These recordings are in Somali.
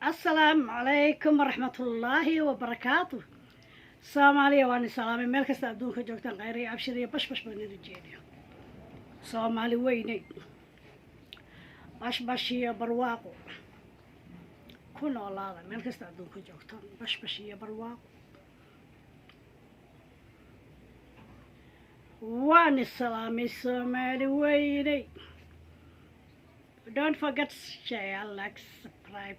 Asalaamu calaykum waraxmatullaahi wabarakaatu. Soomaaliya waan salaamay, meel kasta adduunka joogtaan, khayr iyo abshir iyo bashbash baan idin jeediya. Soomaali weyney, bashbash iyo barwaaqo ku noolaada meel kasta adduunka joogtaan, bashbash iyo barwaaqo. Waan salaamay Soomaali weyney. Don't forget share, like, subscribe.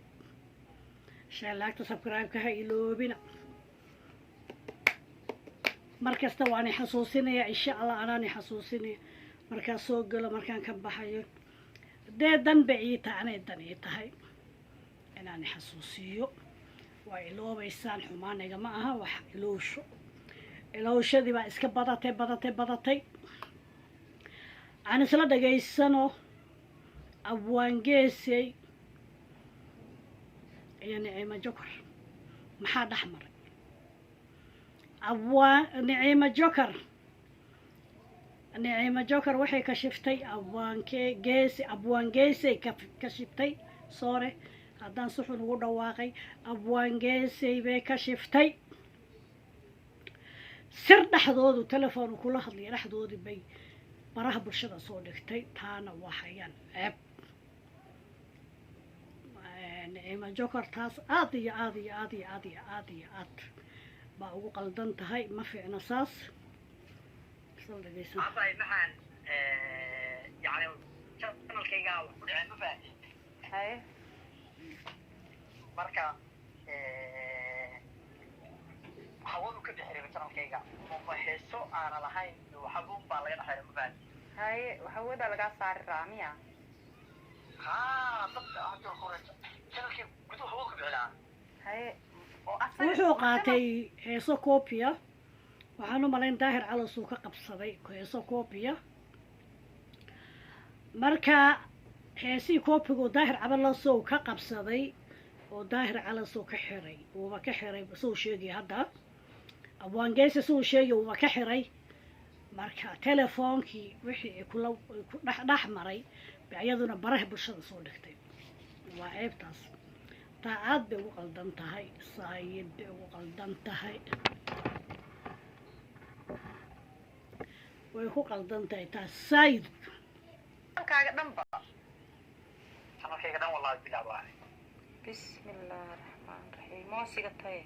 Share, like, subscribe-ka ha iloobina. Mar kasta waan i xasuusinaya, insha Allah anaan i xasuusinaya markaan soo galo, markaan ka baxayo. Dee dan ba ii tahay, anay dan ii tahay inaan i xasuusiyo. Waa iloobaysaan, xumaaniga ma aha, wax iloosho, ilowshadii baa iska badatay, badatay, badatay. Aan isla dhagaysano Abwaangeesey iyo Niciimo Joker. Maxaa dhex maray Abwaan Niciimo Joker? Niciimo Joker waxay kashiftay Abwaanke Geesi, Abwaan Geesey ka shiftay. Soore haddaan si xun ugu dhawaaqay. Abwaan Geesey bay ka shiftay sir dhexdoodu, telefoon kula hadlaya dhexdoodii bay baraha bulshada soo dhigtay. Taana waxayaan ceeb. Niciimo Joker taas aad iyo aad iyo aad iyo aad iyo aad iyo aad baa ugu qaldan tahay, ma fiicna saas. Soo dhegeysan. Abay maxaan, yani channelkayga wax ku dhaceen, ma fahanti? Haye. Marka hawadu ka bixiray channelkayga, ma heeso aana lahayn iyo waxabuun baa laga dhexeeya, ma fahanti? Haye, hawada lagaa saari raa miya? Ha, dadka hadda hore channelkay guduhu hawadu ka bixilaa. Haye, oo asaga Wuxuu qaatay heeso copy ah. Waxaan u malayn Daahir Calas uu ka qabsaday heeso copy ah. Marka heesihii copygu Daahir Calasow ka qabsaday oo Daahir Calasow ka xiray, uuba ka xiray suu sheegay hadda Abwaangeesi, suu sheegay uuba ka xiray. Marka telefoonkii wixii kula ku dhex dhex maray bay iyaduna baraha bulshada soo dhigtay. Waa ceebtaas, taa aad bay ugu qaldan tahay, saayid bay ugu qaldan tahay, way ku qaldan tahay taas saayid. Channelkaaga dhanba? Channelkayga dhan, wallahi bilaa waa. Bismi illaahi raxmaan raxiim, moosiga taye.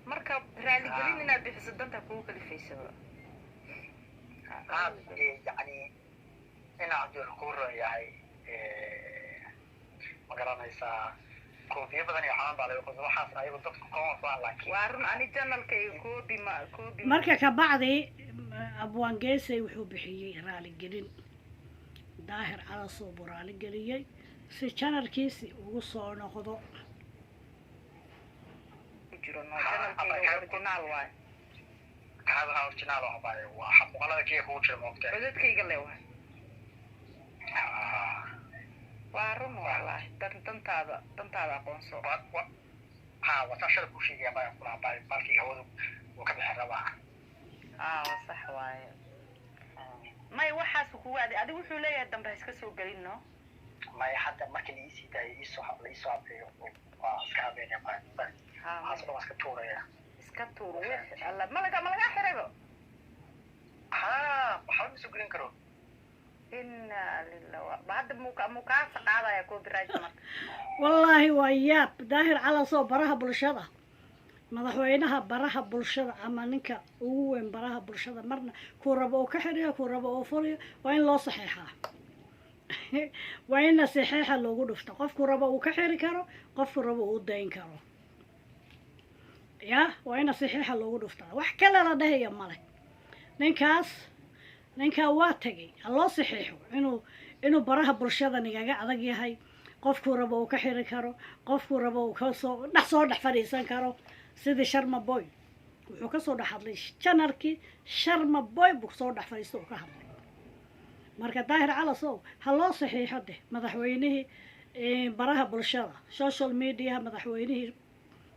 Marka raaligelin inaad bixiso danta kugu kalifaysaba. Aad yani inaa cabdul kuu roon yahay, ma garanaysaa, koofiyo badan iyo xamaan baa laga qosa waxaas, ayagu dadku kama wasaan, laakiin Waa run, ani channelkayga copy ma copy. Marka kabacdi Abwaangeesay wuxuu bixiyey raaligelin. Daahir Calasow buu raaligeliyey si channelkiisi ugu soo noqdo. Ku jiro no, channelkayga original waay. Kaada original oo abaayo waa muuqaalada kiya kugu jira, moogta? Codadkayga le waay. Waa run wallahi, dan dantaada dantaada aqoonso. Ha, wataa shala kuu sheegaya baa kula abaayo, baalkayga hawadu wuu ka bixin rabaa. Aa, waa sax waaye. May, waxaas kugu adi adigu wuxuu leeyahay dambe ha iska soo gelin no. Maya, hadda markii la iisii daayo, iisoo la iisoo habeeyo, waa iska habeynaya. Ha. Waxaas dhan waa iska tuuraya. Iska tuur wix alla malaga malagaa xirayba. Ha, waxba ma soo gelin karo. Inna lilah ba hadda muka mukaasa qaadaya copyright marka. Wallaahi waa yaab. Daahir Calasoo baraha bulshada, madaxweynaha baraha bulshada ama ninka ugu weyn baraha bulshada, marna kuu rabo oo ka xiriyo, kuu rabo oo furiyo, waa in loo saxeexaa, waa in saxeexa loogu dhufto. Qofku rabo uu ka xiri karo, qofku rabo uu dayn karo, ya waa ina saxiixa loogu dhuftaa. Wax kale la dhahaya male. Ninkaas, ninkaa waa tegay, ha loo saxiixo inuu baraha bulshada nigaga adag yahay, qofkuu rabo uu ka xiri karo, qofkuu rabo uu kasoo dhex soo dhex fadhiisan karo, sidii Sharma Boy wuxuu kasoo dhex hadlay channelkii Sharma Boy buu soo dhex fadhiista uu ka hadlay. Marka Daahir Calasow ha loo saxiixo deh, madaxweynihii baraha bulshada, social mediaha, madaxweynihii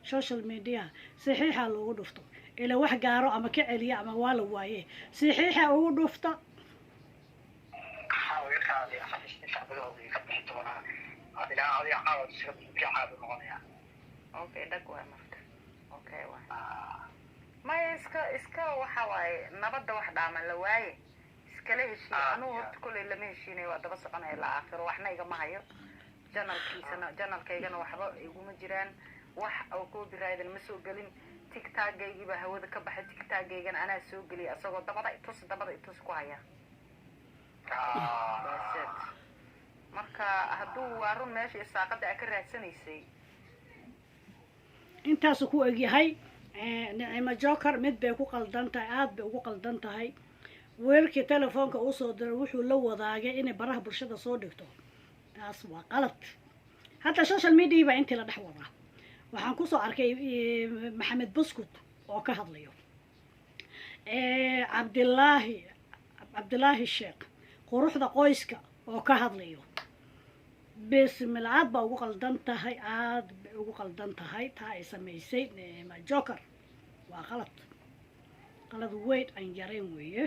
social mediaha, saxiixa loogu dhufto ila wax gaaro ama ka celiya ama waa la waaye, saxiixa ugu dhufta. Waxaa iga qaaday 4 isha gudahooda ka bixi doonaa. Ilaa adiga caawa fiicaadu noqonaya. Okay, dhag waay marka. Okay waay. Maya, iska waxa waaye, nabadda wax dhaaman la waaye, iskala heshiiya. Anugu horta kolley lama heshiinayo, waa daba soconaya ilaa aakhiro. Waxna igama hayo channelkiisana, channelkaygana waxba iguma jiraan, wax oo copyright ma soo gelin. TikTokgaygii baa hawada ka baxay. TikTokgaygana anaa soo geliyay, asagoo dabada itus, dabada itus ku haya. That's it. Marka hadduu waa run meesha irsaaqada aa ka raadsanaysay. Intaasuu ku egyahay. Nicimo Joker mid bay ku qaldan tahay, aada bay ugu qaldan tahay. Weelkii telefoonka usoo diray wuxuu la wadaagay inay baraha bulshada soo dhigto, taas waa qalad. Hadda social media baa intii la dhex wadaa. Waxaan kusoo arkay Maxamed Buskut oo ka hadlayo, Cabdilaahi Sheekh Quruxda Qoyska oo ka hadlayo. Bismil, aad baa ugu qaldan tahay, aad bay ugu qaldan tahay taa ay samaysay Nicimo Joker. Waa qalad, qalad weyn aan yarayn weeye.